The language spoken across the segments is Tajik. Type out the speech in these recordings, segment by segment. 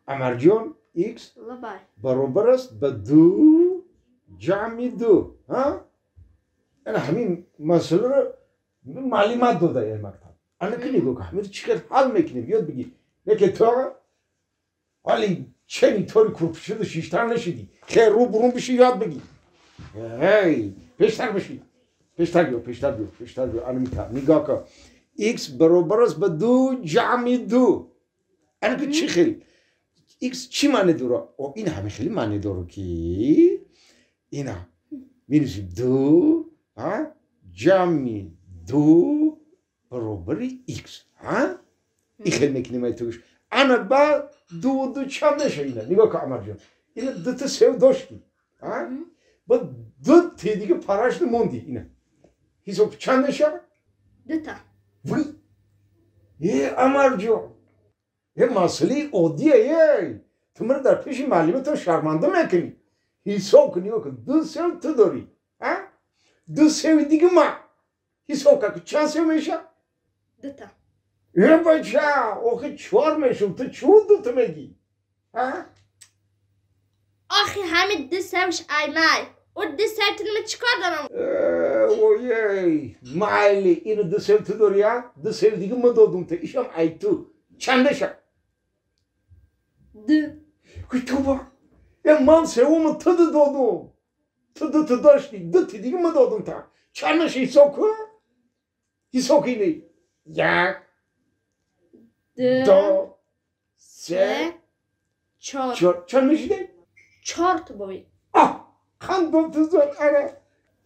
Амарҷон, x баробар аст ба ду ҷамъи ду. Ана ҳамин масъаларо маълумот дода ин мактаб. Ана ки нигоҳ кун, ҳамин чӣ хел ҳал мекунем, ёд бигир. Лекин ту ҳоли чени тори курпишиду шиштар нашидӣ. Хел рӯ бурун биши, ёд бигир. Эй, пештар биши. Пештар биё, пештар биё, пештар биё. Ана мита, нигоҳ кун. X баробар аст ба ду ҷамъи ду. Ана ки чӣ хел? X чӣ маъне дорад? О, ин ҳамин хеле маъне дорад ки ина минуси ду ҷамъи ду баробари x. Ин хел мекунем ай тугш. Ана ба ду ду чанд мешавад ина? Нигоҳ кун, Амарҷон. Ина дута сев доштӣ. Ба ду ти дига парашта монди ина. Ҳисоб чанд мешавад? Дута. Вай! Э, Амарҷон! Е, масъалаи оддие, ей! Ту маро дар пеши муаллиматон шарманда мекунӣ. Ҳисоб кун, нигоҳ кун. Ду сев ту дорӣ. Ду севи дига ман. Ҳисоб кун, чанд сев мешавад? Дута. Е, бача, охи чор мешавад. Ту чун дута мегӣ? Охи ҳамин ду севш аймай. О ду сев ту чӣ кор дорам? Ой, майли, ину ду сев ту дорӣ, ду сев дига ман додум ту. Ишам ай ту. Чанд мешавад? Ду. Туба. Е, ман севума ту додум. Ту ду ту доштӣ, ду ти дига ман додум та. Чанд мешавад ҳисоб кун? Ҳисоб кун. Як, ду, се, чор. Чор. Чанд мешавад? Чор ту бои. А, қанд дод ту зод, ана.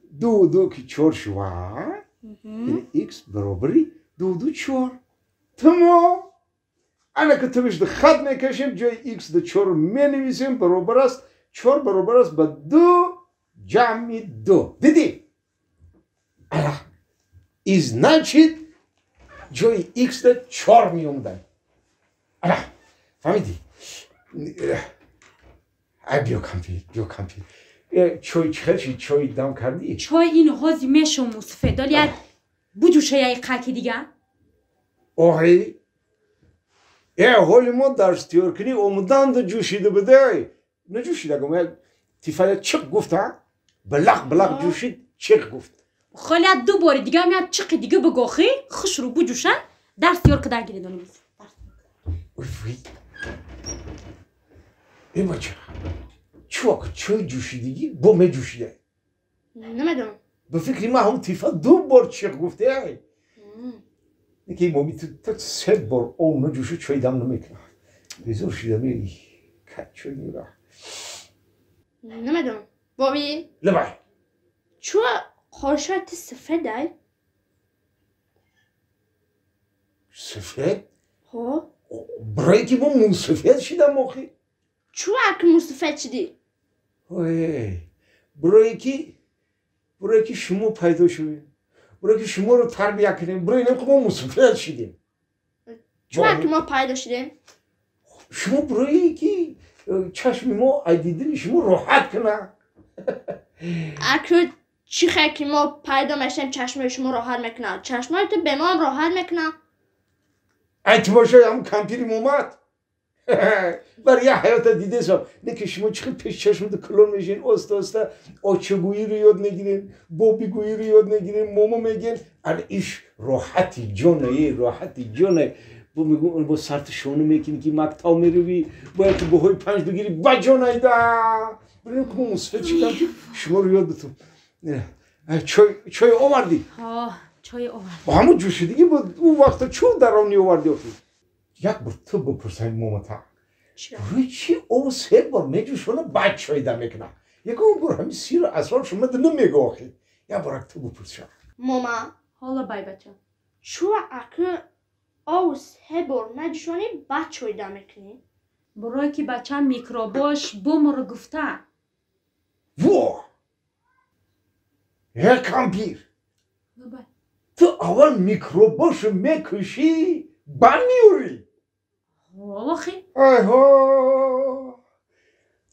Ду ду ки чор шува, ин x баробари ду ду чор. Тамом. Ана ки ту бишди хат мекашем, ҷои x ду чор менависем, баробар аст, чор баробар аст ба ду ҷамъи ду. Дидӣ? Ана. И значит, ҷои x да чор меомадан. Ана, фаҳмидӣ? Ай, биё кампир, биё кампир. Чой чӣ хел шид? Чой дам кардӣ? Чой ин ҳози мешум мусафед. Доли як буҷӯша яй қаки дига? Оҳи? Э, ҳоли мо дарс тиёркунӣ омаданду ҷӯшида будай. Наҷӯшида, гум, як тифая чиқ гуфт, а? Билақ билақ ҷӯшид, чиқ гуфт. Холи як ду бори дига ам як чиқи дига бигохӣ, хушрӯ буҷӯша, дарс тиёр кадан гиред они мус. Ой, э, бача, чӯ чой ҷӯшидагӣ бо меҷӯшида? Намедонам. Ба фикри ман ҳам тифа ду бор чиқ гуфте, ай. Ки моми ту се бор об наҷӯшу чой дам намекунад. Безор шидам, эй, кад чой меёра. Намедонам. Боби? Лабай. Чӯ қошои ту сафед ай? Сафед? Ҳо. Барое ки мо мусафед шидам охи? Чӯ аки мусафед шидӣ? Ой, барое ки шумо пайдо шудед, барое ки шуморо тарбия кунем, барои ин ки мо мусафед шидем. Чӯ аки мо пайдо шудем? Шумо барое ки чашми мо ай дидани шумо роҳат кунад. Аку чӣ хел ки мо пайдо мешавем, чашмои шумо роҳат мекунад, чашмои ту бе моам роҳат мекунад. Ай ту бошай, ҳам кампири момад. Бар як ҳаёта дидесам, не ки шумо чӣ хел пеш чашмту калон мешин, оста оста очагӯиро ёд мегирен, бобигӯиро ёд мегирен, момо мегӯен. Ана иш роҳати ҷонае, роҳати ҷонае. Бо мегӯ, бо сарти шона мекунӣ ки мактаб меравӣ, бояд ту боҳои панҷ бигирӣ, ба ҷонайда. Бибинем ки мо мусафед шудам ки шуморо ёд битум. Чой овардӣ? Ҳо, чой овардам. Бо ҳамун ҷӯшидагӣ буд, ӯ вақта чун даром неовардӣ охи? Як бор ту бипурсай момата. Барои чӣ об се бор меҷӯшона, баъд чой дам мекунад? Ягон бор ҳамин сиру асрор шумо намегӯ охи. Як бор ту бипурса. Мома. Ҳола бай бача. Чӯ аки об се бор наҷӯшонӣ, баъд чой дам мекунӣ? Барое ки бача микробош бумро гуфта. Во! Э, кампир! Ту аввал микробошу мекушӣ, баъд меёрӣ? Охи. Айҳо!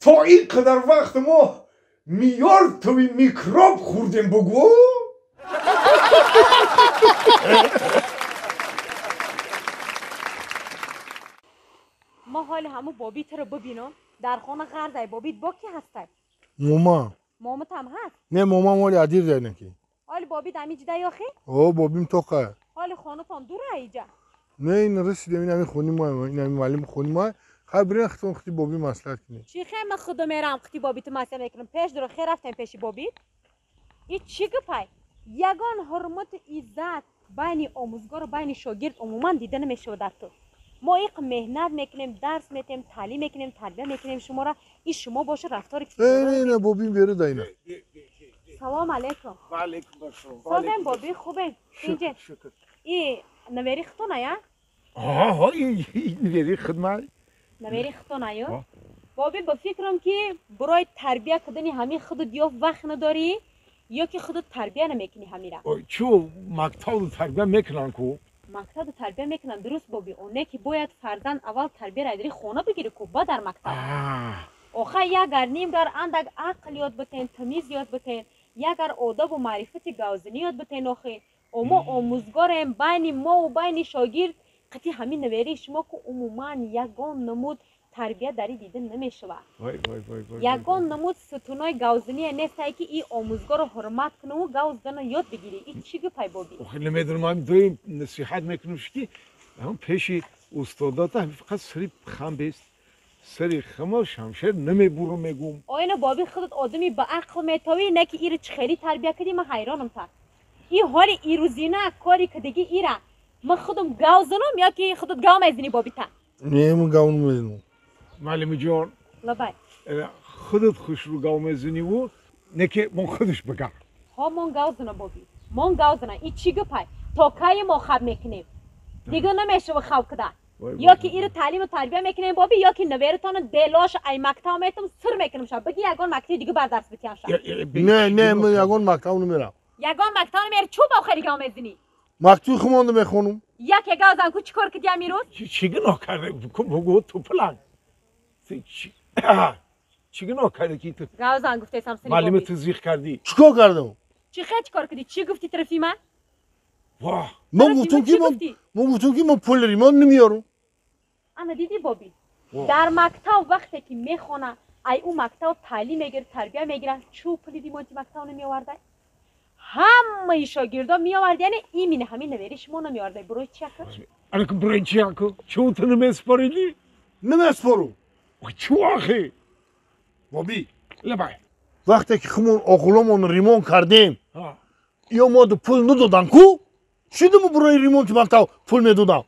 То ин қадар вақт мо миёр туи микроб хӯрдем, бугӯ? Мо ҳоли Оли ҳаму боби туро бибинам, дар хона ғардай бобит бо ки ҳастай? Мома. Моматам ҳаст? Не, момам оли адир дайнаки. Оли бобит ами ҷида ёхи? О, бобим тоқа. Оли хонатон дура иҷа? Не, ин расидем, ин ами хони мо, ин ами маълими хони мо. Хай бирен хитон хити боби маслиҳат кунед. Чӣ хе ма худо мерам хити бобиту маслиҳат мекунам? Пеш дуро хе рафтем пеши бобит? И чӣ гапай? Ягон ҳурмату иззат байни омӯзгору байни шогирд умуман дида намешавад дар ту. Мо иқ меҳнат мекунем, дарс метем, таълим мекунем, тарбия мекунем шуморо. И шумо боша рафтори Не, не, бобим беру дайна. Салом алейкум. Ва алейкум ассалом. Созем боби, хубем. Инҷе. И навери хитона я? Ҳа, ин навери хидмат. Навери хитона ё? Боби, ба фикрам ки барои тарбия кардани ҳамин худут ё вақт надорӣ, ё ки худут тарбия намекунӣ ҳамира. Чу мактаб тарбия мекунанд ку? Мактаб тарбия мекунанд, дуруст боби. Оне ки бояд фарзанд аввал тарбияро айдари хона бигирӣ ку, ба дар мактаб. Охай ягар нимгар андак ақл ёд битен, тамиз ёд битен, ягар одобу маърифати гавзинӣ ёд битен. Охи мо омӯзгорем, байни мову байни шогирд қити ҳамин наверии шумо ку умуман ягон намуд тарбия дари дида намешавад. Ягон намуд сутунои гавзиние нестае ки и омӯзгорро ҳурмат кунаву гав зидана ёд бигирӣ. И чӣ гапай боби? Охи намедонам, ҳамин доим насиҳат мекунам ки ҳам пеши устодата ҳамин фақат сари хам бест, сари хама шамшер намебурам мегум. Оина боби худат одами ба ақл метавӣ, не ки иро чӣ хеле тарбия кардӣ, ман ҳайронам та. И ҳоли ирӯзина кори кардагӣ ира ман худам гав занам ё ки худат гав мезанӣ бобита? Не, ман гав намезанам. Маълими ҷон, лабай, худат хушрӯ гав мезаниву не ки мон худаш бигав. Ҳо, мон гав зана боби, мон гав зана. И чӣ гапай? То кайи мо хаб мекунем? Дига намешава хаб куда. Ё ки иро таълиму тарбия мекунем боби, ё ки навератона делош ай мактаб метам сир мекунам ша. Биги ягон мактаби дига бар дарс битиям ша. Не, не, ман ягон мактаб намерам. Ягон мактаб намери, чӯ бо хеле гав мезанӣ? Мактаби хумонда мехонам. Яке гав зан ку чӣ кор кардиям ирӯз? Чӣ гуноҳ карда? Бугу ту план. Чӣ гуноҳ карда ки ту? Гав зан гуфтесам сини. Маълима ту зиқ кардӣ. Чӣ кор кардам? Чӣ хе чӣ кор кардӣ? Чӣ гуфтӣ тарафи ман? Воҳ! Ман гуфтам ки ман пули ремонт намеёрам. Ана дидӣ боби? Дар мактаб вақте ки мехона, ай ӯ мактаб таълим мегирад, тарбия мегирад, чӯ пули ремонти мактаб намеоварда? Ҳамаи шогирдо меовард, яъне имини ҳамин навери шумо намеоварда. Барои чӣ ака? Ана ки барои чӣ ака? Чӯ ту намеспоридӣ? Намеспорам. Чӯ ахи? Боби, лабай. Вақте ки хумон оғломон ремонт кардем, ё мо пул надодан ку? Чӣ димо барои ремонти мактаб пул медодам?